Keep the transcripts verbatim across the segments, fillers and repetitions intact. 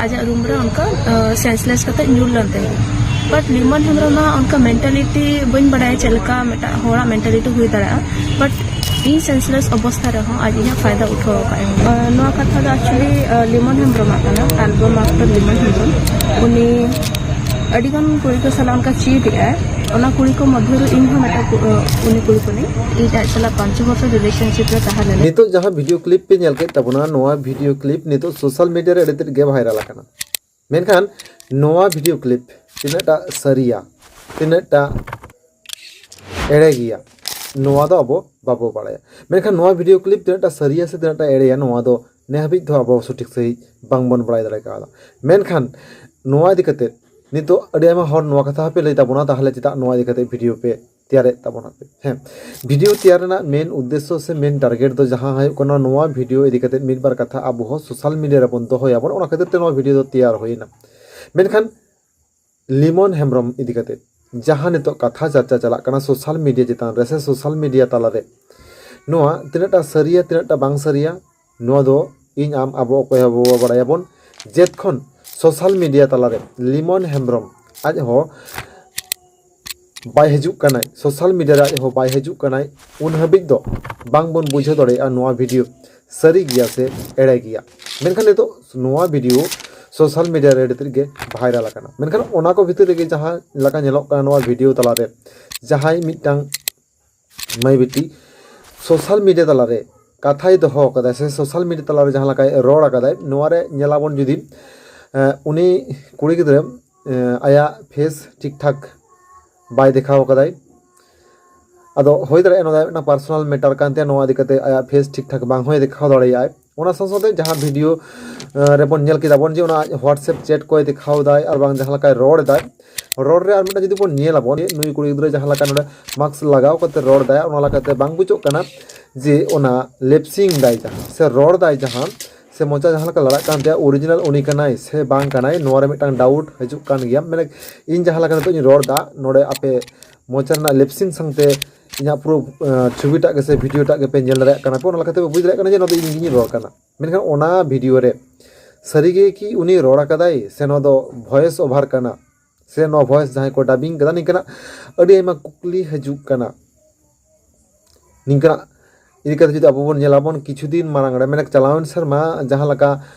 ᱟᱡᱟᱜ ᱨᱩᱢ ᱨᱮ ᱚᱱᱠᱟ ᱥᱮᱱᱥᱞᱮᱥ ᱠᱟᱛᱮ ᱧᱩᱨ ᱞᱮᱱ ᱛᱟᱦᱮᱸᱫ᱾ ᱵᱟᱴ ᱞᱤᱢᱚᱱ ᱦᱮᱢᱵᱨᱚᱢ ᱱᱚᱣᱟ ᱚᱱᱠᱟ ᱢᱮᱱᱴᱟᱞᱤᱴᱤ ᱵᱟᱹᱧ ᱵᱟᱲᱟᱭᱟ ᱪᱮᱫ ᱞᱮᱠᱟ ᱢᱤᱫᱴᱟᱝ ᱦᱚᱲᱟᱜ ᱢᱮᱱᱴᱟᱞᱤᱴᱤ ᱦᱩᱭ ᱫᱟᱲᱮᱭᱟᱜᱼᱟ, ᱵᱟᱴ ᱤᱧ ᱥᱮᱱᱥᱞᱮᱥ ᱚᱵᱚᱥᱛᱷᱟ ᱨᱮᱦᱚᱸ ᱟᱡ ᱤᱧᱟᱹᱜ ᱯᱷᱟᱭᱫᱟ ᱩᱴᱷᱟᱹᱣ ᱟᱠᱟᱫ ᱟᱭ᱾ ᱱᱚᱣᱟ ᱠᱟᱛᱷᱟ ᱫᱚ ᱮᱠᱪᱩᱭᱮᱞᱤ ᱞᱤᱢᱚᱱ ᱦᱮᱢᱵᱨᱚᱢᱟᱜ ᱠᱟᱱᱟ, ᱟᱞᱵᱟᱢ ᱟᱠᱴᱚᱨ ᱞᱤᱢᱚᱱ ᱦᱮᱢᱵᱨᱚᱢ᱾ ᱩᱱᱤ ᱟᱹᱰᱤᱜᱟᱱ ᱠᱩᱲᱤ ᱠᱚ ᱥᱟᱞᱟᱜ ᱚᱱᱠᱟ ᱪᱤᱴ ᱮᱫᱟᱭ᱾ ᱚᱱᱟ ᱠᱩᱲᱤ ᱠᱚ ᱢᱚᱫᱽᱫᱷᱮ ᱨᱮ ᱤᱧ ᱦᱚᱸ ᱢᱤᱫᱴᱟᱝ ᱠᱩ- ᱩᱱᱤ ᱠᱩᱲᱤ ᱠᱟᱹᱱᱟᱹᱧ᱾ ᱤᱧ ᱟᱡ ᱥᱟᱞᱟᱜ ᱯᱟᱸᱪ ᱵᱚᱪᱷᱚᱨ ᱨᱤᱞᱮᱥᱚᱱᱥᱤᱯ ᱨᱮ ᱛᱟᱦᱮᱸ ᱞᱮᱱᱟ᱾ ᱱᱤᱛᱚᱜ ᱡᱟᱦᱟᱸ ᱵᱷᱤᱰᱤᱭᱳ ᱠᱞᱤᱯ ᱯᱮ ᱧᱮᱞ ᱠᱮᱫ ᱛᱟᱵᱚᱱᱟ, ᱱᱚᱣᱟ ᱵᱷᱤᱰᱤᱭᱳ ᱠᱞᱤᱯ ᱱᱤᱛᱚᱜ ᱥᱳᱥᱟᱞ ᱢᱤᱰᱤᱭᱟ ᱨᱮ ᱟᱹᱰᱤ ᱛᱮᱫ ᱜᱮ ᱵᱷᱟᱭᱨᱟᱞ ᱟᱠᱟᱱᱟ᱾ ᱢᱮᱱᱠᱷᱟᱱ ᱱᱚᱣᱟ ᱵᱷᱤᱰᱤᱭᱳ ᱠᱞᱤᱯ ᱛᱤᱱᱟᱹᱜᱴᱟ ᱥᱟᱹᱨᱤᱭᱟ, ᱛᱤᱱᱟᱹᱜᱴᱟ ᱮᱲᱮ ᱜᱮᱭᱟ, ᱱᱚᱣᱟ ᱫᱚ ᱟᱵᱚ ᱵᱟᱵᱚ ᱵᱟᱲᱟᱭᱟ᱾ ᱢᱮᱱᱠᱷᱟᱱ ᱱᱚᱣᱟ ᱵᱷᱤᱰᱤᱭᱳ ᱠᱞᱤᱯ ᱛᱤᱱᱟᱹᱜᱴᱟ ᱥᱟᱹᱨᱤᱭᱟ ᱥᱮ ᱛᱤᱱᱟᱹᱜᱴᱟ ᱮᱲᱮᱭᱟ, ᱱᱚᱣᱟ ᱫᱚ ᱱᱮ ᱦᱟᱹᱵᱤᱡ ᱫᱚ ᱟᱵᱚ ᱥᱚᱴᱷᱤᱠ ᱥᱟᱺᱦᱤᱡ ᱵᱟᱝᱵᱚᱱ ᱵᱟᱲᱟᱭ ᱫᱟᱲᱮ ᱠᱟᱣᱫᱟ᱾ ᱢᱮᱱᱠᱷᱟᱱ ᱱᱚᱣᱟ ᱤᱫᱤ ᱠᱟᱛᱮ ᱱᱤᱛᱚᱜ ᱟᱹᱰᱤ ᱟᱭᱢᱟ ᱦᱚᱲ ᱱᱚᱣᱟ ᱠᱟᱛᱷᱟ ᱦᱚᱸᱯᱮ ᱞᱟᱹᱭ ᱛᱟᱵᱚᱱᱟ, ᱛᱟᱦᱚᱞᱮ ᱪᱮᱫᱟᱜ ᱱᱚᱣᱟ ᱤᱫᱤ ᱠᱟᱛᱮ ᱵᱷᱤᱰᱤᱭᱳ ᱯᱮ ᱛᱮᱭᱟᱨᱮᱫ ᱛᱟᱵᱚᱱᱟ ᱯᱮ? ᱦᱮᱸ, ᱵᱷᱤᱰᱤᱭᱳ ᱛᱮᱭᱟᱨ ᱨᱮᱱᱟᱜ ᱢᱮᱱ ᱩᱫᱽᱫᱮᱥᱥᱚ ᱥᱮ ᱢᱮᱱ ᱴᱟᱨᱜᱮᱴ ᱫᱚ ᱡᱟᱦᱟᱸ ᱦᱩᱭᱩᱜ ᱠᱟᱱᱟ, ᱱᱚᱣᱟ ᱵᱷᱤᱰᱤᱭᱳ ᱤᱫᱤ ᱠᱟᱛᱮ ᱢᱤᱫ ᱵᱟᱨ ᱠᱟᱛᱷᱟ ᱟᱵᱚ ᱦᱚᱸ ᱥᱳᱥᱟᱞ ᱢᱤᱰᱤᱭᱟ ᱨᱮᱵᱚᱱ ᱫᱚᱦᱚᱭᱟᱵᱚᱱ, ᱚᱱᱟ ᱠᱷᱟᱹᱛᱤᱨ ᱛᱮ ᱱᱚᱣᱟ ᱵᱷᱤᱰᱤᱭᱳ ᱫᱚ ᱛᱮᱭᱟᱨ ᱦᱩᱭᱱᱟ᱾ ᱢᱮᱱᱠᱷᱟᱱ ᱞᱤᱢᱚᱱ ᱦᱮᱢᱵᱨᱚᱢ ᱤᱫᱤ ᱠᱟᱛᱮ ᱡᱟᱦᱟᱸ ᱱᱤᱛᱚᱜ ᱠᱟᱛᱷᱟ ᱪᱟᱨᱪᱟ ᱪᱟᱞᱟᱜ ᱠᱟᱱᱟ ᱥᱳᱥᱟᱞ ᱢᱤᱰᱤᱭᱟ ᱪᱮᱛᱟᱱ ᱨᱮ ᱥᱮ ᱥᱳᱥᱟᱞ ᱢᱤᱰᱤᱭᱟ ᱛᱟᱞᱟᱨᱮ, ᱱᱚᱣᱟ ᱛᱤᱱᱟᱹᱜᱴᱟ ᱥᱟᱹᱨᱤᱭᱟ, ᱛᱤᱱᱟᱹᱜᱴᱟ ᱵᱟᱝ ᱥᱟᱹᱨᱤᱭᱟ, ᱱᱚᱣᱟ ᱫᱚ ᱤᱧ ᱟᱢ ᱟᱵᱚ ᱚᱠᱚᱭ ᱦᱚᱸ ᱵᱟᱵᱚ ᱵᱟᱲᱟᱭᱟᱵᱚᱱ᱾ ᱡᱮᱛᱠᱷᱚᱱ ᱥᱳᱥᱟᱞ ᱢᱤᱰᱤᱭᱟ ᱛᱟᱞᱟᱨᱮ ᱞᱤᱢᱚᱱ ᱦᱮᱢᱵᱨᱚᱢ ᱟᱡ ᱦᱚᱸ ᱵᱟᱭ ᱦᱤᱡᱩᱜ ᱠᱟᱱᱟᱭ, ᱥᱳᱥᱟᱞ ᱢᱤᱰᱤᱭᱟ ᱨᱮ ᱟᱡ ᱦᱚᱸ ᱵᱟᱭ ᱦᱤᱡᱩᱜ ᱠᱟᱱᱟᱭ, ᱩᱱ ᱦᱟᱹᱵᱤᱡ ᱫᱚ ᱵᱟᱝᱵᱚᱱ ᱵᱩᱡᱷᱟᱹᱣ ᱫᱟᱲᱮᱭᱟᱜᱼᱟ ᱱᱚᱣᱟ ᱵᱷᱤᱰᱤᱭᱳ ᱥᱟᱹᱨᱤ ᱜᱮᱭᱟ ᱥᱮ ᱮᱲᱮ ᱜᱮᱭᱟ᱾ ᱢᱮᱱᱠᱷᱟᱱ ᱱᱤᱛᱚᱜ ᱱᱚᱣᱟ ᱵᱷᱤᱰᱤᱭᱳ ᱥᱳᱥᱟᱞ ᱢᱤᱰᱤᱭᱟ ᱨᱮ ᱟᱹᱰᱤ ᱛᱮᱫ ᱜᱮ ᱵᱷᱟᱭᱨᱟᱞ ᱟᱠᱟᱱᱟ᱾ ᱢᱮᱱᱠᱷᱟᱱ ᱚᱱᱟ ᱠᱚ ᱵᱷᱤᱛᱤᱨ ᱨᱮᱜᱮ ᱡᱟᱦᱟᱸ ᱞᱮᱠᱟ ᱧᱮᱞᱚᱜ ᱠᱟᱱᱟ, ᱱᱚᱣᱟ ᱵᱷᱤᱰᱤᱭᱳ ᱛᱟᱞᱟᱨᱮ ᱡᱟᱦᱟᱸᱭ ᱢᱤᱫᱴᱟᱝ ᱢᱟᱹᱭ ᱵᱤᱴᱤ ᱥᱳᱥᱟᱞ ᱢᱤᱰᱤᱭᱟ ᱛᱟᱞᱟᱨᱮ ᱠᱟᱛᱷᱟᱭ ᱫᱚᱦᱚ ᱟᱠᱟᱫᱟ ᱥᱮ ᱥᱳᱥᱟᱞ ᱢᱤᱰᱤᱭᱟ ᱛᱟᱞᱟᱨᱮ ᱡᱟᱦᱟᱸ ᱞᱮᱠᱟᱭ ᱨᱚᱲ ᱟᱠᱟᱫᱟᱭ, ᱱᱚᱣᱟ ᱨᱮ ᱧᱮᱞᱟᱵᱚᱱ ᱡᱩᱫᱤ, ᱮᱸ, ᱩᱱᱤ ᱠᱩᱲᱤ ᱜᱤᱫᱽᱨᱟᱹ, ᱮᱸ, ᱟᱭᱟᱜ ᱯᱷᱮᱥ ᱴᱷᱤᱠ ᱴᱷᱟᱠ ᱵᱟᱭ ᱫᱮᱠᱷᱟᱣ ᱟᱠᱟᱫᱟᱭ᱾ ᱟᱫᱚ ᱦᱩᱭ ᱫᱟᱲᱮᱭᱟᱜᱼᱟ ᱱᱚᱣᱟ ᱫᱚ ᱢᱤᱫᱴᱟᱝ ᱯᱟᱨᱥᱚᱱᱟᱞ ᱢᱮᱴᱟᱨ ᱠᱟᱱ ᱛᱟᱭᱟ, ᱱᱚᱣᱟ ᱤᱫᱤ ᱠᱟᱛᱮ ᱟᱭᱟᱜ ᱯᱷᱮᱥ ᱴᱷᱤᱠ ᱴᱷᱟᱠ ᱵᱟᱝ ᱦᱚᱸᱭ ᱫᱮᱠᱷᱟᱣ ᱫᱟᱲᱮᱭᱟᱜᱼᱟᱭ᱾ ᱚᱱᱟ ᱥᱟᱶ ᱥᱟᱶᱛᱮ ᱡᱟᱦᱟᱸ ᱵᱷᱤᱰᱤᱭᱳ, ᱮᱸ, ᱨᱮᱵᱚᱱ ᱧᱮᱞ ᱠᱮᱫᱟ ᱵᱚᱱ ᱡᱮ ᱚᱱᱟ ᱟᱡ WhatsApp ᱪᱮᱴ ᱠᱚᱭ ᱫᱮᱠᱷᱟᱣ ᱫᱟᱭ ᱟᱨ ᱵᱟᱝ ᱡᱟᱦᱟᱸ ᱞᱮᱠᱟᱭ ᱨᱚᱲ ᱮᱫᱟᱭ, ᱨᱚᱲ ᱨᱮ ᱟᱨ ᱢᱤᱫᱴᱟᱝ ᱡᱩᱫᱤ ᱵᱚᱱ ᱧᱮᱞ ᱟᱵᱚᱱ, ᱱᱩᱭ ᱠᱩᱲᱤ ᱜᱤᱫᱽᱨᱟᱹ ᱡᱟᱦᱟᱸ ᱞᱮᱠᱟ ᱱᱚᱰᱮ ᱢᱟᱥᱠ ᱞᱟᱜᱟᱣ ᱠᱟᱛᱮ ᱨᱚᱲ ᱮᱫᱟᱭ, ᱚᱱᱟ ᱞᱮᱠᱟᱛᱮ ᱵᱟᱝ ᱵᱩᱡᱷᱟᱹᱜ ᱠᱟᱱᱟ ᱡᱮ ᱚᱱᱟ ᱞᱮᱯᱥᱤᱝ ᱫᱟᱭ ᱡᱟᱦᱟᱸ ᱥᱮ ᱨᱚᱲ ᱫᱟᱭ ᱡᱟᱦᱟᱸ ᱥᱮ ᱢᱚᱪᱟ ᱡᱟᱦᱟᱸ ᱞᱮᱠᱟ ᱞᱟᱲᱟᱜ ᱠᱟᱱ ᱛᱟᱭᱟ, ᱚᱨᱤᱡᱤᱱᱟᱞ ᱩᱱᱤ ᱠᱟᱱᱟᱭ ᱥᱮ ᱵᱟᱝ ᱠᱟᱱᱟᱭ, ᱱᱚᱣᱟ ᱨᱮ ᱢᱤᱫᱴᱟᱝ ᱰᱟᱣᱩᱴ ᱦᱤᱡᱩᱜ ᱠᱟᱱ ᱜᱮᱭᱟ᱾ ᱢᱟᱱᱮ ᱤᱧ ᱡᱟᱦᱟᱸ ᱞᱮᱠᱟ ᱱᱤᱛᱚᱜ ᱤᱧ ᱨᱚᱲ ᱮᱫᱟ, ᱱᱚᱰᱮ ᱟᱯᱮ ᱢᱚᱪᱟ ᱨᱮᱱᱟᱜ ᱞᱮᱯᱥᱤᱝ ᱥᱟᱶᱛᱮ ᱤᱧᱟᱹᱜ ᱯᱩᱨᱟᱹ, ᱮᱸ, ᱪᱷᱚᱵᱤᱴᱟᱜ ᱜᱮ ᱥᱮ ᱵᱷᱤᱰᱤᱭᱳᱴᱟᱜ ᱜᱮᱯᱮ ᱧᱮᱞ ᱫᱟᱲᱮᱭᱟᱜ ᱠᱟᱱᱟ ᱯᱮ, ᱚᱱᱟ ᱞᱮᱠᱟᱛᱮ ᱯᱮ ᱵᱩᱡᱽ ᱫᱟᱲᱮᱭᱟᱜ ᱠᱟᱱᱟ ᱡᱮ ᱱᱚᱣᱟ ᱫᱚ ᱤᱧ ᱜᱤᱧ ᱨᱚᱲ ᱠᱟᱱᱟ᱾ ᱢᱮᱱᱠᱷᱟᱱ ᱚᱱᱟ ᱵᱷᱤᱰᱤᱭᱳ ᱨᱮ ᱥᱟᱹᱨᱤᱜᱮ ᱠᱤ ᱩᱱᱤ ᱨᱚᱲ ᱟᱠᱟᱫᱟᱭ ᱥᱮ ᱱᱚᱣᱟ ᱫᱚ ᱵᱷᱚᱭᱮᱥ ᱳᱵᱷᱟᱨ ᱠᱟᱱᱟ, ᱥᱮ ᱱᱚᱣᱟ ᱵᱷᱚᱭᱮᱥ ᱡᱟᱦᱟᱸᱭ ᱠᱚ ᱰᱟᱵᱤᱝ ᱠᱟᱫᱟ? ᱱᱤᱝᱠᱟᱱᱟᱜ ᱟᱹᱰᱤ ᱟᱭᱢᱟ ᱠᱩᱠᱞᱤ ᱦᱤᱡᱩᱜ ᱠᱟᱱᱟ᱾ ᱱᱤᱝᱠᱟᱱᱟᱜ ᱤᱫᱤ ᱠᱟᱛᱮ ᱡᱩᱫᱤ ᱟᱵᱚ ᱵᱚᱱ ᱧᱮᱞᱟᱵᱚᱱ, ᱠᱤᱪᱷᱩ ᱫᱤᱱ ᱢᱟᱲᱟᱝ ᱨᱮ, ᱢᱟᱱᱮ ᱪᱟᱞᱟᱣᱮᱱ ᱥᱮᱨᱢᱟ ᱡᱟᱦᱟᱸ ᱞᱮᱠᱟ,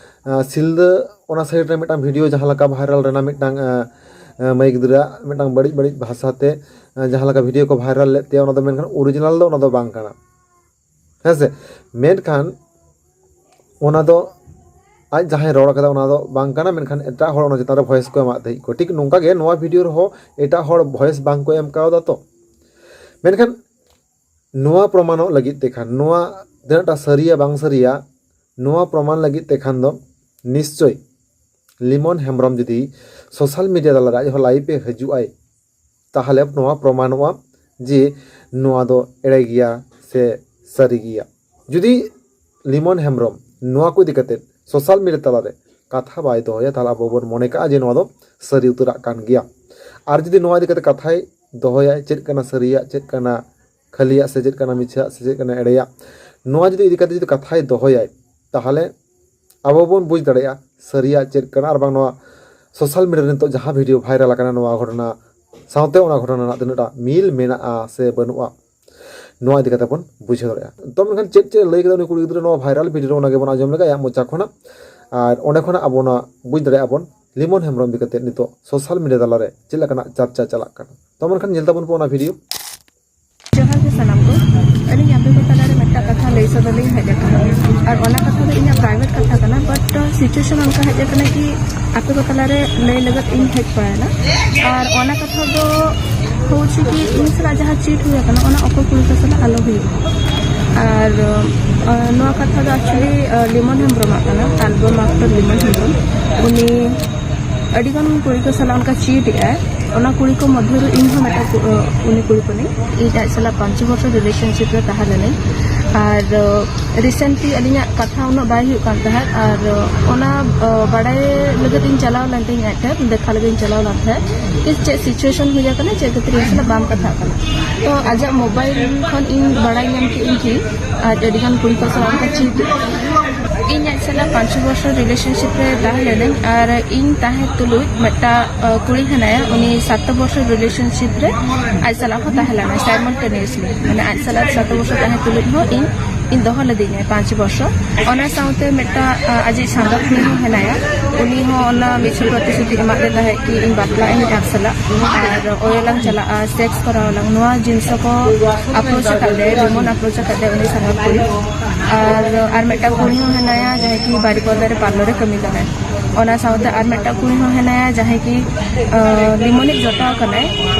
ᱟᱸ, ᱥᱤᱞᱫᱟᱹ ᱚᱱᱟ ᱥᱟᱭᱤᱰ ᱨᱮ ᱢᱤᱫᱴᱟᱝ ᱵᱷᱤᱰᱤᱭᱳ ᱡᱟᱦᱟᱸ ᱞᱮᱠᱟ ᱵᱷᱟᱭᱨᱟᱞ ᱨᱮᱱᱟᱜ ᱢᱤᱫᱴᱟᱝ, ᱟᱸ, ᱟᱸ, ᱢᱟᱹᱭ ᱜᱤᱫᱽᱨᱟᱹ ᱢᱤᱫᱴᱟᱝ ᱵᱟᱹᱲᱤᱡ ᱵᱟᱹᱲᱤᱡ ᱵᱷᱟᱥᱟᱛᱮ, ᱟᱸ, ᱡᱟᱦᱟᱸ ᱞᱮᱠᱟ ᱵᱷᱤᱰᱤᱭᱳ ᱠᱚ ᱵᱷᱟᱭᱨᱟᱞ ᱞᱮᱫ ᱛᱟᱭᱟ, ᱚᱱᱟ ᱫᱚ ᱢᱮᱱᱠᱷᱟᱱ ᱚᱨᱤᱡᱤᱱᱟᱞ ᱫᱚ ᱚᱱᱟ ᱫᱚ ᱵᱟᱝ ᱠᱟᱱᱟ᱾ ᱦᱮᱸ ᱥᱮ? ᱢᱮᱱᱠᱷᱟᱱ ᱚᱱᱟ ᱫᱚ ᱟᱡ ᱡᱟᱦᱟᱸᱭ ᱨᱚᱲ ᱠᱟᱫᱟ ᱚᱱᱟ ᱫᱚ ᱵᱟᱝ ᱠᱟᱱᱟ, ᱢᱮᱱᱠᱷᱟᱱ ᱮᱴᱟᱜ ᱦᱚᱲ ᱚᱱᱟ ᱪᱮᱛᱟᱱ ᱨᱮ ᱵᱷᱚᱭᱮᱥ ᱠᱚ ᱮᱢᱟᱜ ᱛᱟᱦᱮᱸᱫ ᱠᱚ᱾ ᱴᱷᱤᱠ ᱱᱚᱝᱠᱟ ᱜᱮ ᱱᱚᱣᱟ ᱵᱷᱤᱰᱤᱭᱳ ᱨᱮᱦᱚᱸ ᱮᱴᱟᱜ ᱦᱚᱲ ᱵᱷᱚᱭᱮᱥ ᱵᱟᱝ ᱠᱚ ᱮᱢ ᱠᱟᱣᱫᱟ ᱛᱚ᱾ ᱢᱮᱱᱠᱷᱟᱱ ᱱᱚᱣᱟ ᱯᱨᱚᱢᱟᱱᱚᱜ ᱞᱟᱹᱜᱤᱫ ᱛᱮ ᱠᱷᱟᱱ, ᱱᱚᱣᱟ ᱛᱤᱱᱟᱹᱜᱴᱟ ᱥᱟᱹᱨᱤᱭᱟ ᱵᱟᱝ ᱥᱟᱹᱨᱤᱭᱟ, ᱱᱚᱣᱟ ᱯᱨᱚᱢᱟᱱ ᱞᱟᱹᱜᱤᱫ ᱛᱮ ᱠᱷᱟᱱ ᱫᱚ ᱱᱤᱥᱪᱳᱭ ᱞᱤᱢᱚᱱ ᱦᱮᱢᱵᱨᱚᱢ ᱡᱩᱫᱤ ᱥᱳᱥᱟᱞ ᱢᱤᱰᱤᱭᱟ ᱛᱟᱞᱟᱨᱮ ᱟᱡ ᱦᱚᱸ ᱞᱟᱭᱤᱵᱷ ᱮ ᱦᱤᱡᱩᱜ ᱟᱭ, ᱛᱟᱦᱚᱞᱮ ᱱᱚᱣᱟ ᱯᱨᱚᱢᱟᱱᱚᱜᱼᱟ ᱡᱮ ᱱᱚᱣᱟ ᱫᱚ ᱮᱲᱮ ᱜᱮᱭᱟ ᱥᱮ ᱥᱟᱹᱨᱤ ᱜᱮᱭᱟ᱾ ᱡᱩᱫᱤ ᱞᱤᱢᱚᱱ ᱦᱮᱢᱵᱨᱚᱢ ᱱᱚᱣᱟ ᱠᱚ ᱤᱫᱤ ᱠᱟᱛᱮ ᱥᱳᱥᱟᱞ ᱢᱤᱰᱤᱭᱟ ᱛᱟᱞᱟᱨᱮ ᱠᱟᱛᱷᱟ ᱵᱟᱭ ᱫᱚᱦᱚᱭᱟ, ᱛᱟᱦᱚᱞᱮ ᱟᱵᱚ ᱵᱚᱱ ᱢᱚᱱᱮ ᱠᱟᱜᱼᱟ ᱡᱮ ᱱᱚᱣᱟ ᱫᱚ ᱥᱟᱹᱨᱤ ᱩᱛᱟᱹᱨᱟᱜ ᱠᱟᱱ ᱜᱮᱭᱟ᱾ ᱟᱨ ᱡᱩᱫᱤ ᱱᱚᱣᱟ ᱤᱫᱤ ᱠᱟᱛᱮ ᱠᱟᱛᱷᱟᱭ ᱫᱚᱦᱚᱭᱟ, ᱪᱮᱫ ᱠᱟᱱᱟ ᱥᱟᱹᱨᱤᱭᱟᱜ, ᱪᱮᱫ ᱠᱟᱱᱟ ᱠᱷᱟᱹᱞᱤᱭᱟᱜ, ᱥᱮ ᱪᱮᱫ ᱠᱟᱱᱟ ᱢᱤᱪᱷᱟᱹᱣᱟᱜ, ᱥᱮ ᱪᱮᱫ ᱠᱟᱱᱟ ᱮᱲᱮᱭᱟᱜ, ᱱᱚᱣᱟ ᱡᱩᱫᱤ ᱤᱫᱤ ᱠᱟᱛᱮ ᱡᱩᱫᱤ ᱠᱟᱛᱷᱟᱭ ᱫᱚᱦᱚᱭᱟᱭ, ᱛᱟᱦᱚᱞᱮ ᱟᱵᱚ ᱵᱚᱱ ᱵᱩᱡᱽ ᱫᱟᱲᱮᱭᱟᱜᱼᱟ ᱥᱟᱹᱨᱤᱭᱟᱜ ᱪᱮᱫ ᱠᱟᱱᱟ᱾ ᱟᱨ ᱵᱟᱝ ᱱᱚᱣᱟ ᱥᱳᱥᱟᱞ ᱢᱤᱰᱤᱭᱟ ᱨᱮ ᱱᱤᱛᱚᱜ ᱡᱟᱦᱟᱸ ᱵᱷᱤᱰᱤᱭᱳ ᱵᱷᱟᱭᱨᱟᱞ ᱟᱠᱟᱱᱟ, ᱱᱚᱣᱟ ᱜᱷᱚᱴᱚᱱᱟ ᱥᱟᱶᱛᱮ ᱚᱱᱟ ᱜᱷᱚᱴᱚᱱᱟ ᱨᱮᱱᱟᱜ ᱛᱤᱱᱟᱹᱜ ᱴᱟ ᱢᱤᱞ ᱢᱮᱱᱟᱜᱼᱟ ᱥᱮ ᱵᱟᱹᱱᱩᱜᱼᱟ, ᱱᱚᱣᱟ ᱤᱫᱤ ᱠᱟᱛᱮ ᱵᱚᱱ ᱵᱩᱡᱷᱟᱹᱣ ᱫᱟᱲᱮᱭᱟᱜᱼᱟ᱾ ᱛᱚ ᱢᱮᱱᱠᱷᱟᱱ ᱪᱮᱫ ᱪᱮᱫ ᱞᱟᱹᱭ ᱠᱮᱫᱟ ᱩᱱᱤ ᱠᱩᱲᱤ ᱜᱤᱫᱽᱨᱟᱹ ᱱᱚᱣᱟ ᱵᱷᱟᱭᱨᱟᱞ ᱵᱷᱤᱰᱤᱭᱳ ᱨᱮ, ᱚᱱᱟ ᱜᱮᱵᱚᱱ ᱟᱸᱡᱚᱢ ᱞᱮᱜᱟ ᱟᱭᱟᱜ ᱢᱚᱪᱟ ᱠᱷᱚᱱᱟᱜ᱾ ᱟᱨ ᱚᱸᱰᱮ ᱠᱷᱚᱱᱟᱜ ᱟᱵᱚ ᱱᱚᱣᱟ ᱵᱩᱡᱽ ᱫᱟᱲᱮᱭᱟᱜᱼᱟ ᱵᱚᱱ ᱞᱤᱢᱚᱱ ᱦᱮᱢᱵᱨᱚᱢ ᱤᱫᱤ ᱠᱟᱛᱮ ᱱᱤᱛᱚᱜ ᱥᱳᱥᱟᱞ ᱢᱤᱰᱤᱭᱟ ᱛᱟᱞᱟᱨᱮ ᱪᱮᱫ ᱞᱮᱠᱟᱱᱟᱜ ᱪᱟᱨᱪᱟ ᱪᱟᱞᱟᱜ ᱠᱟᱱᱟ᱾ ᱛᱚ ᱢᱮᱱᱠᱷᱟᱱ ᱧᱮᱞ ᱛᱟᱵᱚᱱ ᱯᱮ ᱚᱱᱟ ᱵᱷᱤᱰᱤᱭᱳ᱾ ᱡᱚᱦᱟᱨ ᱜᱮ ᱥᱟᱱᱟᱢ ᱠᱚ᱾ ᱟᱹᱞᱤᱧ ᱟᱯᱮ ᱠᱚ ᱛᱟᱞᱟᱨᱮ ᱢᱤᱫᱴᱟᱝ ᱠᱟᱛᱷᱟ ᱞᱟᱹᱭ ᱥᱚᱫᱚᱨ ᱞᱤᱧ ᱦᱮᱡ ᱟᱠᱟᱱᱟ, ᱟᱨ ᱚᱱᱟ ᱠᱟᱛᱷᱟ ᱫᱚ ᱤᱧᱟᱹᱜ ᱯᱨᱟᱭᱵᱷᱮᱴ ᱠᱟᱛᱷᱟ ᱠᱟᱱᱟ, ᱵᱟᱴ ᱥᱤᱪᱩᱭᱮᱥᱚᱱ ᱚᱱᱠᱟ ᱦᱮᱡ ᱟᱠᱟᱱᱟ ᱠᱤ ᱟᱯᱮ ᱠᱚ ᱛᱟᱞᱟᱨᱮ ᱞᱟᱹᱭ ᱞᱟᱹᱜᱤᱫ ᱤᱧ ᱦᱮᱡ ᱯᱟᱲᱟᱣᱮᱱᱟ᱾ ᱟᱨ ᱚᱱᱟ ᱠᱟᱛᱷᱟ ᱫᱚ ᱦᱚᱪᱪᱷᱮ ᱠᱤ ᱤᱧ ᱥᱟᱞᱟᱜ ᱡᱟᱦᱟᱸ ᱪᱤᱴ ᱦᱩᱭ ᱟᱠᱟᱱᱟ, ᱚᱱᱟ ᱚᱠᱚᱭ ᱠᱩᱲᱤ ᱠᱚ ᱥᱟᱞᱟᱜ ᱟᱞᱚ ᱦᱩᱭᱩᱜ᱾ ᱟᱨ ᱟᱸ, ᱱᱚᱣᱟ ᱠᱟᱛᱷᱟ ᱫᱚ ᱮᱠᱪᱩᱭᱮᱞᱤ ᱞᱤᱢᱚᱱ ᱦᱮᱢᱵᱨᱚᱢᱟᱜ ᱠᱟᱱᱟ, ᱟᱞᱵᱟᱢ ᱟᱠᱴᱚᱨ ᱞᱤᱢᱚᱱ ᱦᱮᱢᱵᱨᱚᱢ᱾ ᱩᱱᱤ ᱟᱹᱰᱤᱜᱟᱱ ᱠᱩᱲᱤ ᱠᱚ ᱥᱟᱞᱟᱜ ᱚᱱᱠᱟ ᱪᱤᱴ ᱮᱫᱟᱭ᱾ ᱚᱱᱟ ᱠᱩᱲᱤ ᱠᱚ ᱢᱚᱫᱽᱫᱷᱮ ᱨᱮ ᱤᱧ ᱦᱚᱸ ᱢᱤᱫᱴᱟᱝ ᱠᱩ-, ᱩᱱᱤ ᱠᱩᱲᱤ ᱠᱟᱹᱱᱟᱹᱧ᱾ ᱤᱧ ᱟᱡ ᱥᱟᱞᱟᱜ ᱯᱟᱸᱪ ᱵᱚᱪᱷᱚᱨ ᱨᱤᱞᱮᱥᱚᱱᱥᱤᱯ ᱨᱮ ᱛᱟᱦᱮᱸ ᱞᱮᱱᱟᱹᱧ᱾ ᱟᱨ ᱨᱤᱥᱮᱱᱴᱞᱤ ᱟᱹᱞᱤᱧᱟᱜ ᱠᱟᱛᱷᱟ ᱩᱱᱟᱹᱜ ᱵᱟᱭ ᱦᱩᱭᱩᱜ ᱠᱟᱱ ᱛᱟᱦᱮᱸᱫ, ᱟᱨ ᱚᱱᱟ ᱵᱟᱲᱟᱭ ᱞᱟᱹᱜᱤᱫ ᱤᱧ ᱪᱟᱞᱟᱣ ᱞᱮᱱ ᱛᱤᱧ ᱟᱡ ᱴᱷᱮᱱ ᱫᱮᱠᱷᱟ ᱞᱟᱹᱜᱤᱫ ᱤᱧ ᱪᱟᱞᱟᱣ ᱞᱮᱱ ᱛᱟᱦᱮᱸᱫ ᱠᱤ ᱪᱮᱫ ᱥᱤᱪᱩᱭᱮᱥᱚᱱ ᱦᱩᱭ ᱟᱠᱟᱱᱟ, ᱪᱮᱫ ᱠᱷᱟᱹᱛᱤᱨ ᱤᱧ ᱥᱟᱞᱟᱜ ᱵᱟᱢ ᱠᱟᱛᱷᱟᱜ ᱠᱟᱱᱟ᱾ ᱛᱚ ᱟᱡᱟᱜ ᱢᱳᱵᱟᱭᱤᱞ ᱠᱷᱚᱱ ᱤᱧ ᱵᱟᱲᱟᱭ ᱧᱟᱢ ᱠᱮᱫ ᱤᱧ ᱠᱤ ᱟᱡ ᱟᱹᱰᱤᱜᱟᱱ ᱠᱩᱲᱤ ᱠᱚ ᱥᱟᱞᱟᱜ ᱚᱱᱠᱟ ᱪᱤᱴ ᱤᱧ ᱟᱡ ᱥᱟᱞᱟᱜ ᱯᱟᱸᱪ ᱵᱚᱪᱷᱚᱨ ᱨᱤᱞᱮᱥᱚᱱᱥᱤᱯ ᱨᱮ ᱛᱟᱦᱮᱸ ᱞᱮᱱᱟᱹᱧ, ᱟᱨ ᱤᱧ ᱛᱟᱦᱮᱸ ᱛᱩᱞᱩᱡ ᱢᱤᱫᱴᱟᱝ, ᱟ, ᱠᱩᱲᱤ ᱦᱮᱱᱟᱭᱟ, ᱩᱱᱤ ᱥᱟᱛ ᱵᱚᱪᱷᱚᱨ ᱨᱤᱞᱮᱥᱚᱱᱥᱤᱯ ᱨᱮ ᱟᱡ ᱥᱟᱞᱟᱜ ᱦᱚᱸ ᱛᱟᱦᱮᱸ ᱞᱮᱱᱟᱭ simultaneously, ᱢᱟᱱᱮ ᱟᱡ ᱥᱟᱞᱟᱜ ᱥᱟᱛ ᱵᱚᱪᱷᱚᱨ ᱛᱟᱦᱮᱸ ᱛᱩᱞᱩᱡ ᱦᱚᱸ ᱤᱧ, ᱤᱧ ᱫᱚᱦᱚ ᱞᱮᱫᱤᱧᱟᱭ ᱯᱟᱸᱪ ᱵᱚᱪᱷᱚᱨ᱾ ᱚᱱᱟ ᱥᱟᱶᱛᱮ ᱢᱤᱫᱴᱟᱝ, ᱟ, ᱟᱡᱤᱡ ᱥᱟᱸᱜᱟᱛ ᱠᱩᱲᱤ ᱦᱚᱸ ᱦᱮᱱᱟᱭᱟ, ᱩᱱᱤ ᱦᱚᱸ ᱚᱱᱟ ᱢᱤᱪᱷᱟᱹ ᱯᱨᱚᱛᱤᱥᱨᱩᱛᱤ ᱮᱢᱟᱫ ᱞᱮ ᱛᱟᱦᱮᱸᱫ ᱠᱤ ᱤᱧ ᱵᱟᱯᱞᱟᱜ ᱟᱹᱧ ᱟᱡ ᱥᱟᱞᱟᱜ, ᱟᱨ ᱚᱭᱚ ᱞᱟᱝ ᱪᱟᱞᱟᱜᱼᱟ, ᱥᱮᱠᱥ ᱠᱚᱨᱟᱣ ᱟᱞᱟᱝ, ᱱᱚᱣᱟ ᱡᱤᱱᱤᱥ ᱠᱚ ᱟᱯᱨᱳᱪ ᱟᱠᱟᱫ ᱞᱮᱭᱟ, ᱞᱤᱢᱚᱱ ᱟᱯᱨᱳᱪ ᱟᱠᱟᱫ ᱞᱮᱭᱟ ᱩᱱᱤ ᱥᱟᱸᱜᱟᱛ ᱠᱩᱲᱤ᱾ ᱟᱨ, ᱟᱨ ᱢᱤᱫᱴᱟᱝ ᱠᱩᱲᱤ ᱦᱚᱸ ᱦᱮᱱᱟᱭᱟ, ᱡᱟᱦᱟᱸᱭ ᱠᱤ ᱵᱟᱨᱤᱯᱟᱫᱟ ᱨᱮ ᱯᱟᱨᱞᱟᱨ ᱨᱮ ᱠᱟᱹᱢᱤ ᱠᱟᱱᱟᱭ᱾ ᱚᱱᱟ ᱥᱟᱶᱛᱮ ᱟᱨ ᱢᱤᱫᱴᱟᱝ ᱠᱩᱲᱤ ᱦᱚᱸ ᱦᱮᱱᱟᱭᱟ, ᱡᱟᱦᱟᱸᱭ ᱠᱤ, ᱟᱸ, ᱞᱤᱢᱚᱱᱤᱡ ᱡᱚᱴᱟᱣ ᱠᱟᱱᱟᱭ,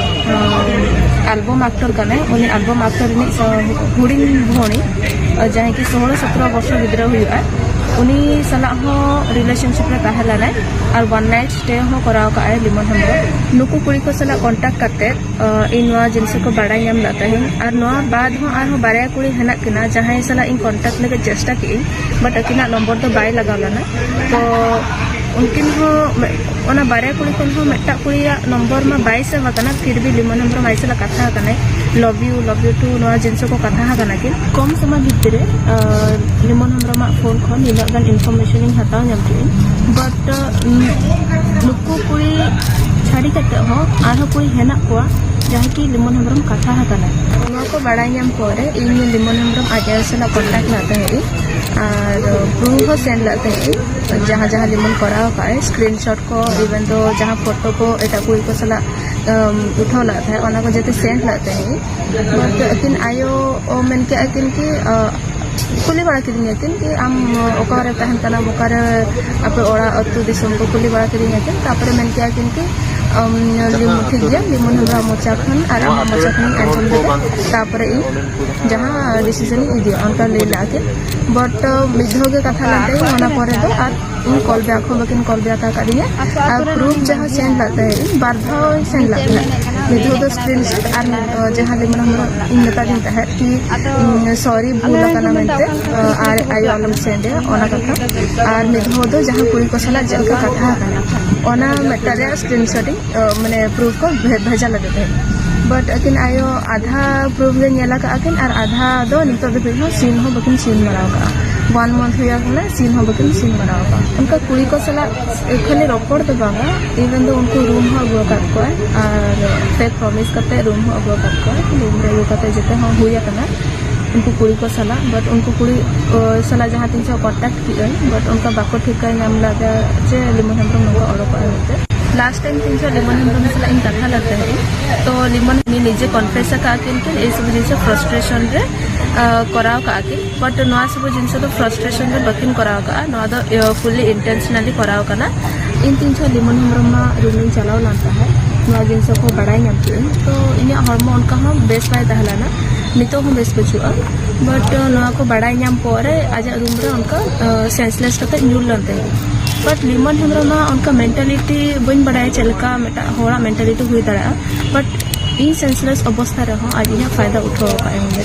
ᱟᱸ, ᱟᱞᱵᱚᱢ ᱟᱠᱴᱚᱨ ᱠᱟᱱᱟᱭ᱾ ᱩᱱᱤ ᱟᱞᱵᱚᱢ ᱟᱠᱴᱚᱨ ᱨᱤᱱᱤᱡ, ᱟᱸ, ᱦᱩᱰᱤᱧ ᱵᱷᱚᱱᱤ, ᱟᱸ, ᱡᱟᱦᱟᱸᱭ ᱠᱤ ᱥᱳᱦᱞᱳ ᱥᱚᱛᱨᱚ ᱵᱚᱪᱷᱚᱨ ᱜᱤᱫᱽᱨᱟᱹ ᱦᱩᱭᱩᱜᱼᱟ, ᱩᱱᱤ ᱥᱟᱞᱟᱜ ᱦᱚᱸ ᱨᱤᱞᱮᱥᱚᱱᱥᱤᱯ ᱨᱮ ᱛᱟᱦᱮᱸ ᱞᱮᱱᱟᱭ ᱟᱨ ᱚᱣᱟᱱ ᱱᱟᱭᱤᱴ ᱥᱴᱮ ᱦᱚᱸ ᱠᱚᱨᱟᱣ ᱠᱟᱜᱼᱟᱭ ᱞᱤᱢᱚᱱ ᱦᱮᱢᱵᱨᱚᱢ᱾ ᱱᱩᱠᱩ ᱠᱩᱲᱤ ᱠᱚ ᱥᱟᱞᱟᱜ ᱠᱚᱱᱴᱟᱠᱴ ᱠᱟᱛᱮ, ᱟᱸ, ᱤᱧ ᱱᱚᱣᱟ ᱡᱤᱱᱤᱥ ᱠᱚ ᱵᱟᱲᱟᱭ ᱧᱟᱢ ᱞᱮᱫ ᱛᱟᱦᱮᱸᱧ᱾ ᱟᱨ ᱱᱚᱣᱟ ᱵᱟᱫ ᱦᱚᱸ ᱟᱨᱦᱚᱸ ᱵᱟᱨᱭᱟ ᱠᱩᱲᱤ ᱦᱮᱱᱟᱜ ᱠᱤᱱᱟ, ᱡᱟᱦᱟᱸᱭ ᱥᱟᱞᱟᱜ ᱤᱧ ᱠᱚᱱᱴᱟᱠᱴ ᱞᱟᱹᱜᱤᱫ ᱪᱮᱥᱴᱟ ᱠᱮᱜᱼᱟᱹᱧ, ᱵᱟᱴ ᱟᱹᱠᱤᱱᱟᱜ ᱱᱚᱢᱵᱚᱨ ᱫᱚ ᱵᱟᱭ ᱞᱟᱜᱟᱣ ᱞᱮᱱᱟ᱾ ᱛᱚ ᱩᱱᱠᱤᱱ ᱦᱚᱸ ᱢᱮ-, ᱚᱱᱟ ᱵᱟᱨᱭᱟ ᱠᱩᱲᱤ ᱠᱷᱚᱱ ᱦᱚᱸ ᱢᱤᱫᱴᱟᱜ ᱠᱩᱲᱤᱭᱟᱜ ᱱᱚᱢᱵᱚᱨ ᱢᱟ ᱵᱟᱭ ᱥᱮᱵᱷ ᱟᱠᱟᱱᱟ, ᱯᱷᱤᱨ ᱵᱷᱤ ᱞᱤᱢᱚᱱ ᱦᱮᱢᱵᱨᱚᱢ ᱟᱡ ᱥᱟᱞᱟᱜ ᱠᱟᱛᱷᱟ ᱟᱠᱟᱱᱟᱭ, "Love you, love you too", ᱱᱚᱣᱟ ᱡᱤᱱᱤᱥ ᱠᱚ ᱠᱟᱛᱷᱟ ᱟᱠᱟᱱᱟ ᱠᱤᱱ᱾ ᱠᱚᱢ ᱥᱚᱢᱚᱭ ᱵᱷᱤᱛᱤᱨ ᱨᱮ, ᱟᱸ, ᱞᱤᱢᱚᱱ ᱦᱮᱢᱵᱨᱚᱢᱟᱜ ᱯᱷᱳᱱ ᱠᱷᱚᱱ ᱱᱤᱱᱟᱹᱜ ᱜᱟᱱ ᱤᱱᱯᱷᱚᱨᱢᱮᱥᱚᱱ ᱤᱧ ᱦᱟᱛᱟᱣ ᱧᱟᱢ ᱠᱮᱜᱼᱟᱹᱧ᱾ ᱵᱟᱴ, ᱟᱸ, ᱱᱩᱠᱩ ᱠᱩᱲᱤ ᱪᱷᱟᱹᱲᱤ ᱠᱟᱛᱮ ᱦᱚᱸ ᱟᱨᱦᱚᱸ ᱠᱩᱲᱤ ᱦᱮᱱᱟᱜ ᱠᱚᱣᱟ, ᱡᱟᱦᱟᱸᱭ ᱠᱤ ᱞᱤᱢᱚᱱ ᱦᱮᱢᱵᱨᱚᱢ ᱠᱟᱛᱷᱟ ᱟᱠᱟᱱᱟᱭ᱾ ᱱᱚᱣᱟ ᱠᱚ ᱵᱟᱲᱟᱭ ᱧᱟᱢ ᱯᱚᱨᱮ ᱤᱧ ᱞᱤᱢᱚᱱ ᱦᱮᱢᱵᱨᱚᱢ ᱟᱡ ᱟᱭᱳ ᱥᱟᱞᱟᱜ ᱠᱚᱱᱴᱟᱠᱴ ᱞᱮᱫ ᱛᱟᱦᱮᱸᱫ ᱤᱧ, ᱟᱨ ᱯᱨᱩᱯᱷ ᱦᱚᱸ ᱥᱮᱱᱰ ᱞᱮᱫ ᱛᱟᱦᱮᱸᱫ ᱤᱧ, ᱡᱟᱦᱟᱸ ᱡᱟᱦᱟᱸ ᱞᱤᱢᱚᱱ ᱠᱚᱨᱟᱣ ᱟᱠᱟᱫ ᱟᱭ, ᱥᱠᱨᱤᱱᱥᱚᱴ ᱠᱚ, ᱤᱵᱷᱮᱱ ᱫᱚ ᱡᱟᱦᱟᱸ ᱯᱷᱳᱴᱳ ᱠᱚ ᱮᱴᱟᱜ ᱠᱩᱲᱤ ᱠᱚ ᱥᱟᱞᱟᱜ, ᱟᱢ, ᱩᱴᱷᱟᱹᱣ ᱞᱮᱫ ᱛᱟᱦᱮᱸᱫ, ᱚᱱᱟ ᱠᱚ ᱡᱚᱛᱚ ᱥᱮᱱᱰ ᱞᱮᱫ ᱛᱟᱦᱮᱸᱫ ᱤᱧ᱾ ᱵᱟᱴ ᱟᱹᱠᱤᱱ ᱟᱭᱳ ᱢᱮᱱ ᱠᱮᱜᱼᱟ ᱠᱤᱱ ᱠᱤ, ᱟᱸ, ᱠᱩᱞᱤ ᱵᱟᱲᱟ ᱠᱤᱫᱤᱧᱟ ᱠᱤᱱ ᱠᱤ, "ᱟᱢ ᱚᱠᱟᱨᱮ ᱛᱟᱦᱮᱱ ᱠᱟᱱᱟᱢ, ᱚᱠᱟᱨᱮ ᱟᱯᱮ ᱚᱲᱟᱜ ᱟᱹᱛᱩ ᱫᱤᱥᱚᱢ?" ᱠᱚ ᱠᱩᱞᱤ ᱵᱟᱲᱟ ᱠᱤᱫᱤᱧᱟ ᱠᱤᱱ᱾ ᱛᱟᱨᱯᱚᱨᱮ ᱢᱮᱱ ᱠᱮᱜᱼᱟ ᱠᱤᱱ ᱠᱤ, ᱟᱢ, ᱞᱤᱢᱚᱱ, ᱴᱷᱤᱠ ᱜᱮᱭᱟ, ᱞᱤᱢᱚᱱ ᱦᱮᱢᱵᱨᱚᱢ ᱢᱚᱪᱟ ᱠᱷᱚᱱ ᱟᱨ ᱟᱢᱟᱜ ᱢᱚᱪᱟ ᱠᱷᱚᱱᱤᱧ ᱟᱸᱡᱚᱢ ᱞᱮᱫᱟ, ᱛᱟᱨᱯᱚᱨᱮ ᱤᱧ ᱡᱟᱦᱟᱸ ᱰᱤᱥᱤᱡᱚᱱ ᱤᱧ ᱤᱫᱤᱭᱟ, ᱚᱱᱠᱟ ᱞᱟᱹᱭ ᱞᱮᱜᱼᱟ ᱠᱤᱱ᱾ ᱵᱟᱴ, ᱟᱸ, ᱢᱤᱫ ᱫᱷᱟᱣ ᱜᱮ ᱠᱟᱛᱷᱟ ᱞᱮᱱ ᱛᱟᱭᱟ, ᱚᱱᱟ ᱯᱚᱨᱮ ᱫᱚ ᱟᱨ ᱤᱧ ᱠᱚᱞ ᱵᱮᱠ ᱦᱚᱸ ᱵᱟᱹᱠᱤᱱ ᱠᱚᱞ ᱵᱮᱠ ᱟᱠᱟᱫᱤᱧᱟ᱾ ᱟᱨ ᱯᱨᱩᱯᱷ ᱡᱟᱦᱟᱸ ᱥᱮᱱᱰ ᱞᱮᱫ ᱛᱟᱦᱮᱸᱫ, ᱵᱟᱨ ᱫᱷᱟᱣ ᱤᱧ ᱥᱮᱱᱰ ᱞᱮᱫ ᱛᱟᱦᱮᱸᱫ, ᱢᱤᱫ ᱫᱷᱟᱣ ᱫᱚ ᱥᱠᱨᱤᱱᱥᱚᱴ ᱟᱨ ᱢᱤᱫ, ᱟᱸ, ᱡᱟᱦᱟᱸ ᱞᱤᱢᱚᱱ ᱦᱮᱢᱵᱨᱚᱢ ᱤᱧ ᱢᱮᱛᱟᱫᱤᱧ ᱛᱟᱦᱮᱸᱫ ᱠᱤ, ᱩᱸ, "ᱥᱚᱨᱤ, ᱵᱷᱩᱞ ᱟᱠᱟᱱᱟ" ᱢᱮᱱᱛᱮ, ᱟᱸ, ᱟᱨ ᱟᱭᱳ ᱟᱞᱚᱢ ᱥᱮᱱᱰ ᱟᱭᱟ, ᱚᱱᱟ ᱠᱟᱛᱷᱟ᱾ ᱟᱨ ᱢᱤᱫ ᱫᱷᱟᱣ ᱫᱚ ᱡᱟᱦᱟᱸ ᱠᱩᱲᱤ ᱠᱚ ᱥᱟᱞᱟᱜ ᱪᱮᱫ ᱞᱮᱠᱟ ᱠᱟᱛᱷᱟ ᱟᱠᱟᱱᱟ, ᱚᱱᱟ ᱢᱤᱫᱴᱟᱝ ᱨᱮᱭᱟᱜ ᱥᱠᱨᱤᱱᱥᱚᱴ ᱤᱧ, ᱟᱸ, ᱢᱟᱱᱮ ᱯᱨᱩᱯᱷ ᱠᱚ ᱵᱷᱮ-, ᱵᱷᱮᱡᱟ ᱞᱮᱫᱮ ᱛᱟᱦᱮᱸᱫ᱾ ᱵᱟᱴ ᱟᱹᱠᱤᱱ ᱟᱭᱳ ᱟᱫᱷᱟ ᱯᱨᱩᱯᱷ ᱜᱮ ᱧᱮᱞ ᱟᱠᱟᱫᱼᱟ ᱠᱤᱱ ᱟᱨ ᱟᱫᱷᱟ ᱫᱚ ᱱᱤᱛᱚᱜ ᱫᱷᱟᱹᱵᱤᱡ ᱦᱚᱸ ᱥᱤᱱ ᱦᱚᱸ ᱵᱟᱹᱠᱤᱱ ᱥᱤᱱ ᱵᱟᱲᱟ ᱟᱠᱟᱫᱼᱟ᱾ ᱚᱣᱟᱱ ᱢᱟᱱᱛᱷ ᱦᱩᱭ ᱟᱠᱟᱱᱟ, ᱥᱤᱱ ᱦᱚᱸ ᱵᱟᱹᱠᱤᱱ ᱥᱤᱱ ᱵᱟᱲᱟ ᱟᱠᱟᱫᱟ᱾ ᱚᱱᱠᱟ ᱠᱩᱲᱤ ᱠᱚ ᱥᱟᱞᱟᱜ ᱠᱷᱟᱹᱞᱤ ᱨᱚᱯᱚᱲ ᱫᱚ ᱵᱟᱝᱟ, ᱤᱵᱷᱮᱱ ᱫᱚ ᱩᱱᱠᱩ ᱨᱩᱢ ᱦᱚᱸ ᱟᱹᱜᱩ ᱟᱠᱟᱫ ᱠᱚᱣᱟᱭ ᱟᱨ ᱯᱷᱮᱠ ᱯᱨᱚᱢᱤᱥ ᱠᱟᱛᱮ ᱨᱩᱢ ᱦᱚᱸ ᱟᱹᱜᱩ ᱟᱠᱟᱫ ᱠᱚᱣᱟᱭ᱾ ᱨᱩᱢ ᱨᱮ ᱟᱹᱜᱩ ᱠᱟᱛᱮ ᱡᱚᱛᱚ ᱦᱚᱸ ᱦᱩᱭ ᱟᱠᱟᱱᱟ ᱩᱱᱠᱩ ᱠᱩᱲᱤ ᱠᱚ ᱥᱟᱞᱟᱜ, ᱵᱟᱴ ᱩᱱᱠᱩ ᱠᱩᱲᱤ ᱥᱟᱞᱟᱜ ᱡᱟᱦᱟᱸ ᱛᱤᱱ ᱡᱚᱦᱚᱜ ᱠᱚᱱᱴᱟᱠᱴ ᱠᱮᱜᱼᱟᱹᱧ, ᱵᱟᱴ ᱚᱱᱠᱟ ᱵᱟᱠᱚ ᱴᱷᱤᱠᱟᱹ ᱧᱟᱢ ᱞᱮᱫᱟ ᱡᱮ ᱞᱤᱢᱚᱱ ᱦᱮᱢᱵᱨᱚᱢ ᱱᱚᱝᱠᱟ ᱚᱰᱚᱠᱚᱜᱼᱟ ᱢᱮᱱᱛᱮ᱾ ᱞᱟᱥᱴ ᱴᱟᱭᱤᱢ ᱛᱤᱱ ᱡᱚᱦᱚᱜ ᱞᱤᱢᱚᱱ ᱦᱮᱢᱵᱨᱚᱢ ᱥᱟᱞᱟᱜ ᱤᱧ ᱠᱟᱛᱷᱟ ᱞᱮᱫ ᱛᱟᱦᱮᱸᱫ, ᱛᱚ ᱞᱤᱢᱚᱱ ᱩᱱᱤ ᱱᱤᱡᱮ ᱠᱚᱱᱯᱷᱮᱥ ᱟᱠᱟᱫ ᱠᱤᱱ ᱠᱤᱱ ᱮᱭ ᱥᱚᱵ ᱡᱤᱱᱤᱥ ᱯᱷᱨᱟᱥᱴᱨᱮᱥᱚᱱ ᱨᱮ ᱠᱚᱨᱟᱣ ᱠᱟᱜᱼᱟ ᱠᱤᱱ, ᱵᱟᱴ ᱱᱚᱣᱟ ᱥᱚᱵ ᱡᱤᱱᱤᱥ ᱫᱚ ᱯᱷᱨᱟᱥᱴᱨᱮᱥᱚᱱ ᱨᱮ ᱵᱟᱹᱠᱤᱱ ᱠᱚᱨᱟᱣ ᱠᱟᱜᱼᱟ, ᱱᱚᱣᱟ ᱫᱚ ᱯᱷᱩᱞᱞᱤ ᱤᱱᱴᱮᱱᱥᱚᱱᱟᱞᱤ ᱠᱚᱨᱟᱣ ᱠᱟᱱᱟ᱾ ᱤᱧ ᱛᱤᱱ ᱡᱚᱦᱚᱜ ᱞᱤᱢᱚᱱ ᱦᱮᱢᱵᱨᱚᱢ ᱨᱩᱢ ᱤᱧ ᱪᱟᱞᱟᱣ ᱞᱮᱱ ᱛᱟᱦᱮᱸᱫ, ᱱᱚᱣᱟ ᱡᱤᱱᱤᱥ ᱠᱚ ᱵᱟᱲᱟᱭ ᱧᱟᱢ ᱠᱮᱫᱟᱹᱧ, ᱛᱚ ᱤᱧᱟᱹᱜ ᱦᱚᱲᱢᱚ ᱚᱱᱠᱟ ᱦᱚᱸ ᱵᱮᱥ ᱵᱟᱭ ᱛᱟᱦᱮᱸ ᱞᱮᱱᱟ, ᱱᱤᱛᱚᱜ ᱦᱚᱸ ᱵᱮᱥ ᱵᱟᱹᱪᱩᱜᱼᱟ᱾ ᱵᱟᱴ ᱱᱚᱣᱟ ᱠᱚ ᱵᱟᱲᱟᱭ ᱧᱟᱢ ᱯᱚᱨᱮ ᱟᱡᱟᱜ ᱨᱩᱢ ᱨᱮ ᱚᱱᱠᱟ ᱥᱮᱱᱥᱞᱮᱥ ᱠᱟᱛᱮ ᱧᱩᱨ ᱞᱮᱱ ᱛᱟᱦᱮᱸᱫ᱾ ᱵᱟᱴ ᱞᱤᱢᱚᱱ ᱦᱮᱢᱵᱨᱚᱢ ᱢᱟ ᱚᱱᱠᱟ ᱢᱮᱱᱴᱟᱞᱤᱴᱤ ᱵᱟᱹᱧ ᱵᱟᱲᱟᱭᱟ ᱪᱮᱫ ᱞᱮᱠᱟ ᱢᱤᱫᱴᱟᱝ ᱦᱚᱲᱟᱜ ᱢᱮᱱᱴᱟᱞᱤᱴᱤ ᱦᱩᱭ ᱫᱟᱲᱮᱭᱟᱜᱼᱟ, ᱵᱟᱴ ᱤᱧ ᱥᱮᱱᱥᱞᱮᱥ ᱚᱵᱚᱥᱛᱷᱟ ᱨᱮᱦᱚᱸ ᱟᱡ ᱤᱧᱟᱹᱜ ᱯᱷᱟᱭᱫᱟ ᱩᱴᱷᱟᱹᱣ ᱟᱠᱟᱫ ᱟᱭ ᱚᱸᱰᱮ᱾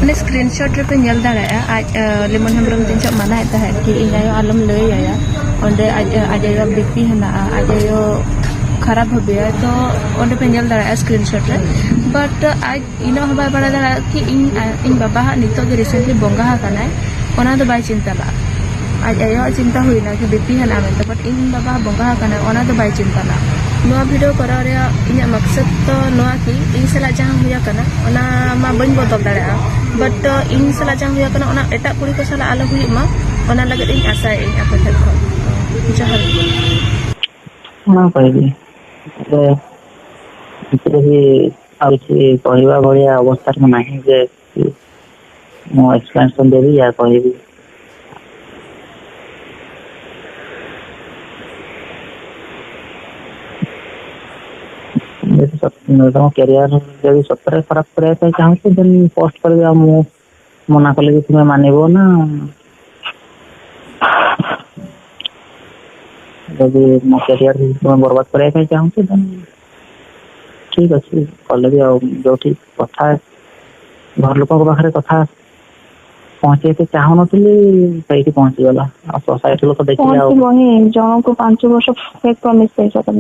ᱚᱸᱰᱮ ᱥᱠᱨᱤᱱᱥᱚᱴ ᱨᱮᱯᱮ ᱧᱮᱞ ᱫᱟᱲᱮᱭᱟᱜᱼᱟ, ᱟᱡ ᱞᱤᱢᱚᱱ ᱦᱮᱢᱵᱨᱚᱢ ᱛᱤᱱ ᱡᱚᱦᱚᱜ ᱢᱟᱱᱟᱭᱮᱫ ᱛᱟᱦᱮᱸᱫ ᱠᱤ ᱤᱧ ᱟᱭᱳ ᱟᱞᱚᱢ ᱞᱟᱹᱭ ᱟᱭᱟ, ᱚᱸᱰᱮ ᱟᱡ ᱟᱡ ᱟᱭᱳ ᱵᱤᱯᱤ ᱦᱮᱱᱟᱜᱼᱟ, ᱟᱡ ᱟᱭᱳ ᱠᱷᱟᱨᱟᱯ ᱵᱷᱟᱵᱮᱭᱟ, ᱛᱚ ᱚᱸᱰᱮ ᱯᱮ ᱧᱮᱞ ᱫᱟᱲᱮᱭᱟᱜᱼᱟ ᱥᱠᱨᱤᱱᱥᱚᱴ ᱨᱮ᱾ ᱵᱟᱴ ᱟᱡ ᱤᱱᱟᱹᱜ ᱦᱚᱸ ᱵᱟᱭ ᱵᱟᱲᱟᱭ ᱫᱟᱲᱮᱭᱟᱜᱼᱟ ᱠᱤ ᱤᱧ, ᱤᱧ ᱵᱟᱵᱟ ᱦᱟᱸᱜ ᱱᱤᱛᱚᱜ ᱜᱮ ᱨᱤᱥᱮᱱᱴᱞᱤ ᱵᱚᱸᱜᱟ ᱟᱠᱟᱱᱟᱭ, ᱚᱱᱟ ᱫᱚ ᱵᱟᱭ ᱪᱤᱱᱛᱟᱹ ᱞᱟᱜᱼᱟ᱾ ᱟᱡ ᱟᱭᱳᱣᱟᱜ ᱪᱤᱱᱛᱟᱹ ᱦᱩᱭᱱᱟ ᱠᱤ ᱵᱤᱯᱤ ᱦᱮᱱᱟᱜᱼᱟ ᱢᱮᱱᱛᱮ, ᱵᱟᱴ ᱤᱧ ᱵᱟᱵᱟ ᱵᱚᱸᱜᱟ ᱟᱠᱟᱱᱟᱭ, ᱚᱱᱟ ᱫᱚ ᱵᱟᱭ ᱪᱤᱱᱛᱟᱹ ᱞᱟᱜᱼᱟ᱾ ᱱᱚᱣᱟ ᱵᱷᱤᱰᱤᱭᱳ ᱠᱚᱨᱟᱣ ᱨᱮᱭᱟᱜ ᱤᱧᱟᱹᱜ ᱢᱟᱠᱥᱚᱫ ᱫᱚ ᱱᱚᱣᱟ ᱠᱤ ᱤᱧ ᱥᱟᱞᱟᱜ ᱡᱟᱦᱟᱸ ᱦᱩᱭ ᱟᱠᱟᱱᱟ ᱚᱱᱟ ᱢᱟ ᱵᱟᱹᱧ ᱵᱚᱫᱚᱞ ᱫᱟᱲᱮᱭᱟᱜᱼᱟ, ᱵᱟᱴ ᱤᱧ ᱥᱟᱞᱟᱜ ᱡᱟᱦᱟᱸ ᱦᱩᱭ ᱟᱠᱟᱱᱟ ᱚᱱᱟ ᱮᱴᱟᱜ ᱠᱩᱲᱤ ᱠᱚ ᱥᱟᱞᱟᱜ ᱟᱞᱚ ᱦᱩᱭᱩᱜ ᱢᱟ, ᱚᱱᱟ ᱞᱟᱹᱜᱤᱫ ᱤᱧ ᱟᱥᱟᱭᱮᱫ ᱟᱹᱧ ᱟᱯᱮ ᱴᱷᱮᱱ ᱠᱷᱚᱱ᱾ ᱡᱚᱦᱟᱨ ᱜᱮ᱾ ᱚᱱᱟ ᱱᱟᱯᱟᱭ ᱜᱮ᱾ ᱛᱚᱵᱮ ᱱᱤᱛᱚᱜ ᱫᱷᱟᱹᱵᱤᱡ ᱟᱨ ᱪᱮᱫ ᱠᱚ ᱦᱩᱭᱩᱜᱼᱟ, ᱵᱟᱹᱲᱤᱡ ᱚᱵᱚᱥᱛᱟ ᱨᱮ ᱢᱮᱱᱟᱭᱟ ᱡᱮ ᱱᱚᱣᱟ ᱮᱠᱥᱯᱮᱱᱥᱚᱱ ᱫᱮᱨᱤᱭᱟ ᱠᱚ ᱦᱩᱭᱩᱜ᱾ ᱡᱩᱫᱤ ᱥᱚᱛ-, ᱱᱤᱛᱚᱝ ᱠᱮᱨᱤᱭᱟᱨ ᱡᱩᱫᱤ ᱥᱚᱛᱛᱚᱨ ᱨᱮ ᱠᱷᱟᱨᱟᱯ ᱠᱚᱨᱮ ᱠᱚ ᱪᱟᱦᱚᱸ ᱥᱮ, then ᱯᱳᱥᱴ ᱠᱚᱨᱮ ᱟᱢ ᱢᱚᱱᱟ ᱠᱚ ᱞᱟᱹᱜᱤᱫ ᱛᱮ ᱢᱟᱱᱤ ᱵᱚᱱᱟ᱾ ᱡᱩᱫᱤ ᱢᱚ ᱠᱮᱨᱤᱭᱟᱨ ᱵᱚᱨᱵᱟᱫ ᱠᱚᱨᱮ ᱠᱚ ᱪᱟᱦᱚᱸ ᱥᱮ, then ᱴᱷᱤᱠ ᱚᱪᱷᱮ, ᱠᱚᱞ ᱞᱟᱹᱜᱤᱫ ᱟᱢ ᱡᱚ ᱴᱷᱤᱠ ᱠᱚᱛᱷᱟ, ᱜᱷᱚᱨ ᱞᱳᱠᱚ ᱠᱚ ᱯᱟᱠᱷᱨᱮ ᱠᱚᱛᱷᱟ ᱯᱚᱦᱸᱪᱮ ᱛᱮ ᱪᱟᱦᱚᱸ ᱱᱚᱛᱤᱞᱤ ᱠᱟᱹᱭ ᱛᱮ ᱯᱚᱦᱸᱪᱮ ᱜᱮᱞᱟ, ᱟᱨ ᱥᱳᱥᱟᱭᱴᱤ ᱞᱳᱠᱚ ᱫᱮᱠᱷᱮ ᱯᱚᱦᱸᱪᱮ ᱟᱣ᱾ ᱵᱚᱱᱤ, ᱡᱚᱱᱚ ᱠᱚ ᱯᱟᱸᱪ ᱵᱚᱨᱥᱚ ᱯᱷᱮᱠ ᱯᱨᱚᱢᱤᱥ ᱯᱮ ᱥᱟᱛᱟᱢ᱾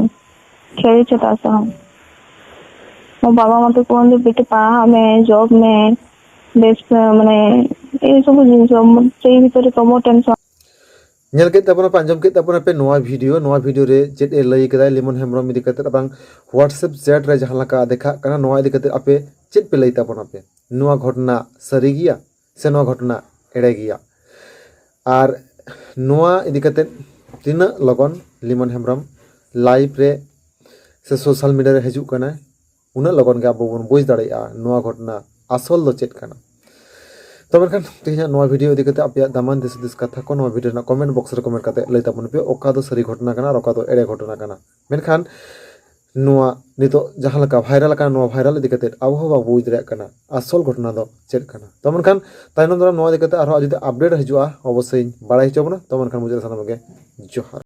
ᱠᱷᱮᱞ ᱪᱮᱫᱟᱜ ᱥᱮ ᱦᱚᱸ? ᱢᱚ ᱵᱟᱵᱟ ᱢᱟᱛᱚ ᱠᱚ ᱢᱮᱱᱫᱟ, "ᱵᱤᱴᱤ ᱯᱟᱲᱦᱟᱜ ᱢᱮ, ᱡᱚᱵ ᱢᱮ, ᱵᱮᱥ, ᱢᱟᱱᱮ, ᱮᱭ ᱥᱚᱵ ᱡᱤᱱᱤᱥ, ᱥᱮᱭ ᱵᱷᱤᱛᱚᱨᱮ ᱠᱚᱢᱚ ᱴᱮᱱᱥᱚᱱ᱾ ᱧᱮᱞ ᱠᱮᱫ ᱛᱟᱵᱚᱱᱟᱯᱮ, ᱟᱸᱡᱚᱢ ᱠᱮᱫ ᱛᱟᱵᱚᱱᱟᱯᱮ ᱱᱚᱣᱟ ᱵᱷᱤᱰᱤᱭᱳ᱾ ᱱᱚᱣᱟ ᱵᱷᱤᱰᱤᱭᱳ ᱨᱮ ᱪᱮᱫ ᱮ ᱞᱟᱹᱭ ᱠᱮᱫᱟᱭ ᱞᱤᱢᱚᱱ ᱦᱮᱢᱵᱨᱚᱢ ᱤᱫᱤ ᱠᱟᱛᱮᱫ, ᱟᱵᱟᱝ WhatsApp ᱪᱮᱴ ᱨᱮ ᱡᱟᱦᱟᱸ ᱞᱮᱠᱟ ᱫᱮᱠᱷᱟᱜ ᱠᱟᱱᱟ, ᱱᱚᱣᱟ ᱤᱫᱤ ᱠᱟᱛᱮᱫ ᱟᱯᱮ ᱪᱮᱫ ᱯᱮ ᱞᱟᱹᱭ ᱛᱟᱵᱚᱱᱟᱯᱮ? ᱱᱚᱣᱟ ᱜᱷᱚᱴᱚᱱᱟ ᱥᱟᱹᱨᱤ ᱜᱮᱭᱟ ᱥᱮ ᱱᱚᱣᱟ ᱜᱷᱚᱴᱚᱱᱟ ᱮᱲᱮ ᱜᱮᱭᱟ? ᱟᱨ ᱱᱚᱣᱟ ᱤᱫᱤ ᱠᱟᱛᱮᱫ ᱛᱤᱱᱟᱹᱜ ᱞᱚᱜᱚᱱ ᱞᱤᱢᱚᱱ ᱦᱮᱢᱵᱨᱚᱢ ᱞᱟᱭᱤᱵᱷ ᱨᱮ ᱥᱮ ᱥᱳᱥᱟᱞ ᱢᱤᱰᱤᱭᱟ ᱨᱮ ᱦᱤᱡᱩᱜ ᱠᱟᱱᱟᱭ, ᱩᱱᱟᱹᱜ ᱞᱚᱜᱚᱱ ᱜᱮ ᱟᱵᱚ ᱵᱚᱱ ᱵᱩᱡᱽ ᱫᱟᱲᱮᱭᱟᱜᱼᱟ ᱱᱚᱣᱟ ᱜᱷᱚᱴᱚᱱᱟ ᱟᱥᱚᱞ ᱫᱚ ᱪᱮᱫ ᱠᱟᱱᱟ᱾ ᱛᱚ ᱢᱮᱱᱠᱷᱟᱱ ᱛᱮᱦᱮᱧᱟᱜ ᱱᱚᱣᱟ ᱵᱷᱤᱰᱤᱭᱳ ᱤᱫᱤ ᱠᱟᱛᱮ ᱟᱯᱮᱭᱟᱜ ᱫᱟᱢᱟᱱ ᱫᱤᱥ ᱦᱩᱫᱤᱥ ᱠᱟᱛᱷᱟ ᱠᱚ ᱱᱚᱣᱟ ᱵᱷᱤᱰᱤᱭᱳ ᱨᱮᱱᱟᱜ ᱠᱚᱢᱮᱱᱴ ᱵᱚᱠᱥ ᱨᱮ ᱠᱚᱢᱮᱱᱴ ᱠᱟᱛᱮ ᱞᱟᱹᱭ ᱛᱟᱵᱚᱱ ᱯᱮ, ᱚᱠᱟ ᱫᱚ ᱥᱟᱹᱨᱤ ᱜᱷᱚᱴᱚᱱᱟ ᱠᱟᱱᱟ ᱟᱨ ᱚᱠᱟ ᱫᱚ ᱮᱲᱮ ᱜᱷᱚᱴᱚᱱᱟ ᱠᱟᱱᱟ᱾ ᱢᱮᱱᱠᱷᱟᱱ ᱱᱚᱣᱟ ᱱᱤᱛᱚᱜ ᱡᱟᱦᱟᱸ ᱞᱮᱠᱟ ᱵᱷᱟᱭᱨᱟᱞ ᱟᱠᱟᱱᱟ, ᱱᱚᱣᱟ ᱵᱷᱟᱭᱨᱟᱞ ᱤᱫᱤ ᱠᱟᱛᱮ ᱟᱵᱚ ᱦᱚᱸ ᱵᱟᱵᱚ ᱵᱩᱡᱽ ᱫᱟᱲᱮᱭᱟᱜ ᱠᱟᱱᱟ ᱟᱥᱚᱞ ᱜᱷᱚᱴᱚᱱᱟ ᱫᱚ ᱪᱮᱫ ᱠᱟᱱᱟ᱾ ᱛᱚ ᱢᱮᱱᱠᱷᱟᱱ ᱛᱟᱭᱱᱚᱢ ᱫᱟᱨᱟᱢ ᱱᱚᱣᱟ ᱤᱫᱤ ᱠᱟᱛᱮ ᱟᱨᱦᱚᱸ ᱡᱩᱫᱤ ᱟᱯᱰᱮᱴ ᱦᱤᱡᱩᱜᱼᱟ, ᱚᱵᱚᱥᱥᱳᱭ ᱤᱧ ᱵᱟᱲᱟᱭ ᱦᱚᱪᱚ ᱵᱚᱱᱟ᱾ ᱛᱚ ᱢᱮᱱᱠᱷᱟᱱ ᱢᱩᱪᱟᱹᱫ ᱨᱮ ᱥᱟᱱᱟᱢ ᱜᱮ ᱡᱚᱦᱟᱨ᱾